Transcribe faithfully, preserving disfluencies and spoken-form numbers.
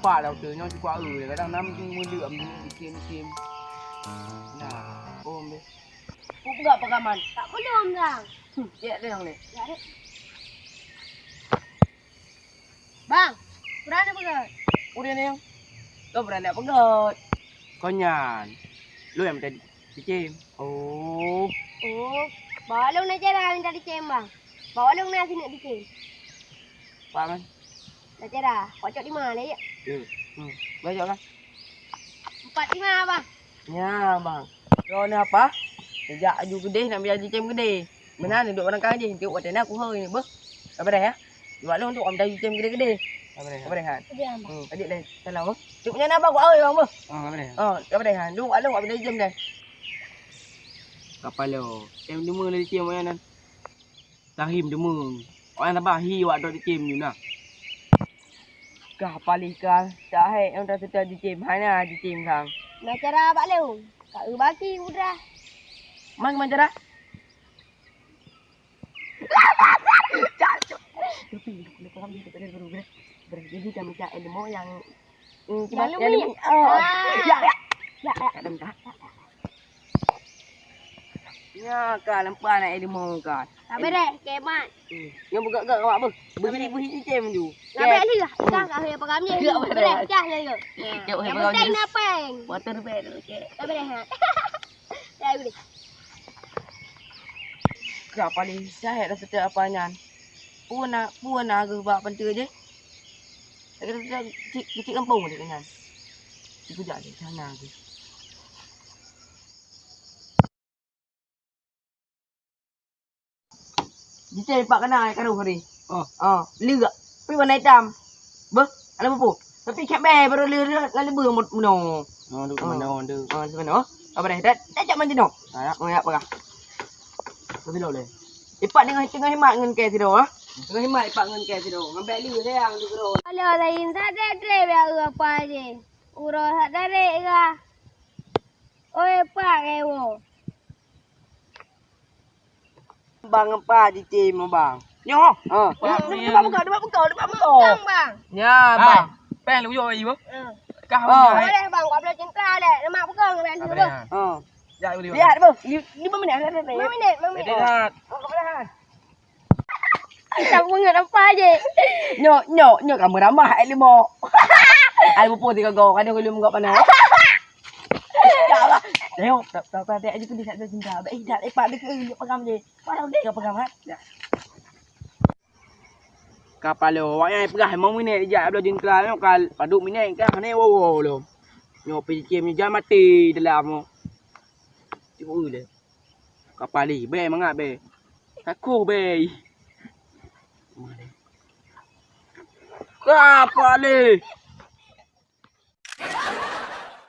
Pak dah beutôi nyoe cukup eu, kadang nam tu meuleuem tu, item-item. Nah, oh, ambil. Peugah peugaman. Tak peuleuem, Bang. Hmm, cek deh, Bang, ni. Ya, deh. Bang, berani peugah. Udah ni, Bang. Kau berani peugah. Kau nyan. Lu yang tadi. Dicém. Oh. Oh, bawa lôn na cara minta dicém, Bang. Bawa lôn na sineuk dicém. Pak, man? Na cara, kocok di mana, ya? Ya. Hmm. Bajok kan? Empat lima, Bang. Ya, Bang. Kau ni apa? Sejak aju gede nak biar dicém gede. Meunan duek barangkang jih, tiok watèe na kuhôi ni, beuh. Ka beureh, ya? Duek lôn tu, am dai jem gede-gede. Ka beureh, ha? Ka beureh, ha? Ka beureh, ha? Hmm, adik dai. Salam, beuh. Cuk nyan apa, ku awai, bang, beuh? Ah, ka beureh, ha? Ah, ka beureh, ha? Duek lôn, am dai jem dai. Kapalo. Tem deungoe lé cem awak nyan. Tahim deungoe. Awak nyan saban hi awak dok cem nyoe na. Kah palih kah, tak hai nyang dah seutôt jicem. Hana jicem kang. Na cara bak lôn. Ka eu baki udah. Man, man cara? Tapi, jadi kami cari ilmu yang, hmm, cuma Yang lumi. Yang lumi. Oh. Ah. Ya, ya. Ya, ya. Kadang dah. Nya ka lampa na ilmu ka. Habis deh, kemat. Hmm. Yang buka-buka awak beuh. Beuhi, beuhi cicem tu. Ngabek lhi lah. Dah, dah, dah, pegang je. Gerak, gerak. Boleh, dah, dah, dah. Gerak, boleh. Yang penting napeng. Water bed tu, cek. Habis deh, ha. Dah, boleh. Ka paling syahid rasa tak apa nyan. Pun na, pun na geuh bak pentu je. Lagi tu cik, cik kampung je nyan. Cik kujak je sana geuh. Jitei pak kana ai karu hari. Oh. Oh, leuak. Tapi warna hitam. Beuh, ada apa? Tapi kat bai baru le, le, lalu beuh mut-, meno. Oh, tu meno tu. Oh, tu meno. Apa dah? Dah, dah jak mandi noh. Ah, ya. Oh, ya, apa kah? Tapi lo le. Ipak tengah, tengah himat ngon kai sido, ah. Tengah himat ipak ngon kai sido. Ngambek lu sayang tu kero. Kalau lain tak ada dre biar apa je. Uroe sak tarek kah? Oi, pak rewo. Bang, apa jicem, Bang? Nyoe. Ha. Bang, ni. Depan muka, depan muka, depan muka. Bang, Bang. Nya, Bang. Peng lu yo, Bang. Ha. Kah, oh. Boleh, Bang, kau boleh cinta deh. Lemak pegang, Bang. Apa dia? Ha. Ya, boleh. Lihat, Bang. Lima minit, lima minit. Lima minit. Dia lihat. Oh, kau boleh. Tak pungut apa je. Nyok, nyok, nyok kamu ramah ai limo. Ai bupo tiga go, kadang limo go panas. Ya Allah. Tengok, tak tak tak tak aja tu dia tak cinta. Baik dah lepak dia ke dia pegang je. Parah dia pegang ha. Ya. Kapalo, awak nyang peugah limong minit dijak bloe jengkra nyoe ka padub minit ka hana woe-woe lom. Nyoe pih cicém nyoe jan maté dalam nyoe. Cibuk le. Kapali, bèe mangat bèe. Takoh bèe. Kapali.